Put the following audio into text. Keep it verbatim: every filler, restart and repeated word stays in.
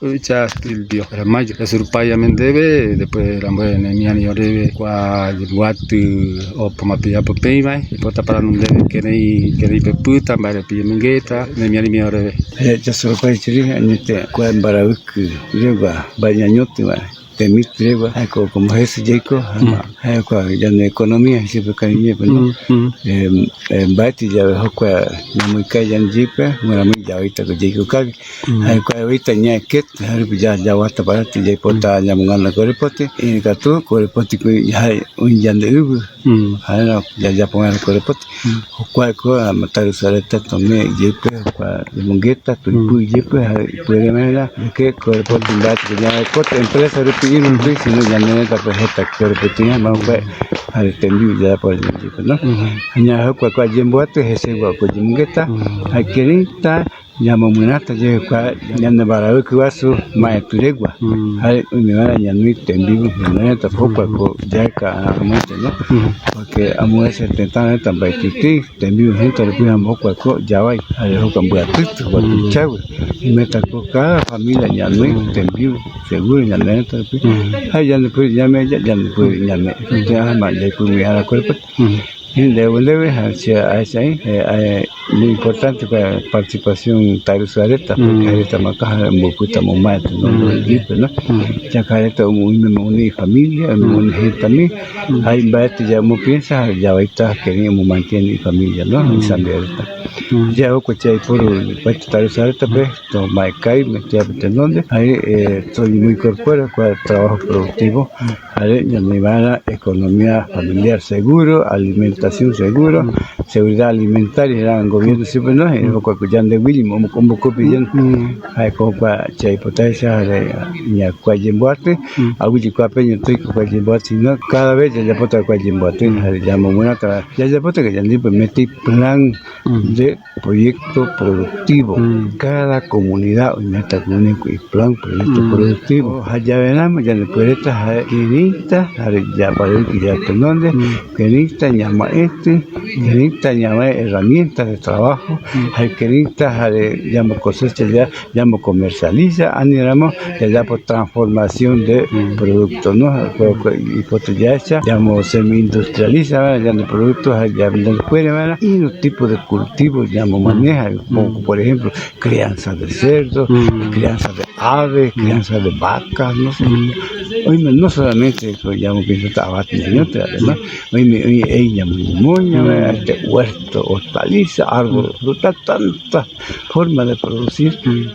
Uicha Silvio Ramayo, yasurupai yave ndeve, después rambueve nemiari oreve kua yemboati opa ma pe yapo peï vae, ipota aporandu ndeve kërái, kërái pepita, mbae rupi yemongeta, nemiari mia oreve. Eh, yasurupai chiri, añete kua mbaraviki regua, mbae ñañoti vae, temiti regua, jaeko como jesi yaiko, jaema, jae kua yande economía, jesi pe kariñe pe, ¿no? Mm, mm. Eh, eh, mbaeti yave jokua ñamoikavi yande yeipe, guramui yavaita ko yaiko kavi. Mm. Jae kua oita ñae keti, jare ya, yaguata paraete, yaipota ñamogana korepoti, iru katu korepoti ko jae oï yande ivi. Mm. Jaera yayapo vaera korepoti. Mm. Jokuae ko, ama, tarusu reta tomé iyeipe, jokua yemongeta, tuipi iyeipe, jare ipuere vaera, de que korepoti mbaeti ko ñavae koti empresa rupi, iru rupi, sino ñanerëta pe jeta korepoti ñavae, jare tembiu yayapo vaera iyeipe, ¿no? Mm. Añae jokua kua yemboati, jesegua ko yemongeta, mm, jare kërita ñamomirata ye kua ñande mbaraviki guasu maeti regua. Mm. Jare oime vaera ñanoi tembiu ñanerëta, jokua ko yaeka aramöete, ¿no? Mm. Porque amoveces tëta reta mbaetitei tembiu jëta rupi, jaema jokua ko yavai, jare jokua mbiatiti, jokua, mm, tuichague. Oimeta ko cada familia ñanoi, mm, tembiu seguro ñanerëta rupi. Mm. Jare yandepuere ñamee ya, yandepuere ñamee. Mm. Jaema yaipɨ mii ara korepoti. Mm. Iru ndeve, ndeve, jare che aecha ai, eh, eh, muy importante para participación tarusu reta, porque, mm, jaereta ma ko jare omboipota omomaeta, ¿no? Mm. Iyeipe, ¿no? Mm. Ya que jaereta oime, oime guinoi ifamilia, oime, mm, guinoi jëtami, mm, jare mbaeti yave omopiensa, jare yavaita kërái omomantiene ifamilia, ¿no? Mm. Isambiareta. Mm. Ya jokua che aiporu opaete tarusu reta pe, tombaekavi, metiape tenonde, jare, eh, toñemoincorpora kua trabajo productivo, mm, jare ñanoi vaera economía familiar seguro, alimentación seguro, mm, seguridad alimentaria, jare gobierno siempre no, eh, mm, jokua ko yandeguiño, ombo-, ombokopi yande. Mm. Jae ko jokua che aipota jei, jare ña kua yemboati, mm, aguiye kuapeño toiko kua yemboati, sino cada vez yayapota kua yemboati, mm, jare ñamomirata, yayapota ko yande yeipe meti plan, mm, de proyecto productivo. Mm. Cada comunidad oimeta guinoi ko iplan proyecto, mm, productivo. Jayave ramo yandepuereta jare kërita jare yaparaviki yave tenonde, mm, kërita ñamaeti, mm, kërita ñamae herramienta de trabajo, mm, jare kërita jare yambo cosecha ya, yambo comercializa, ani ramo yayapo transformación de, mm, producto, ¿no? Jare kua, kua ipoto yaecha, yambo semi industrializa vaera yande producto, jare yande puere vaera iru tipo de cultivo yambo maneja, mm, como, mm, por ejemplo, crianza de cerdo, mm, crianza de ave, mm, crianza de vaca, no sé. Mm. Oime, no solamente ko yambo piensata avati ñañoti, además, mm, oime, oime ei ñamoñomoña, mm, vaera, este, huerto, hortaliza, árbol, mm, frutal, tanta forma de producir. Mm.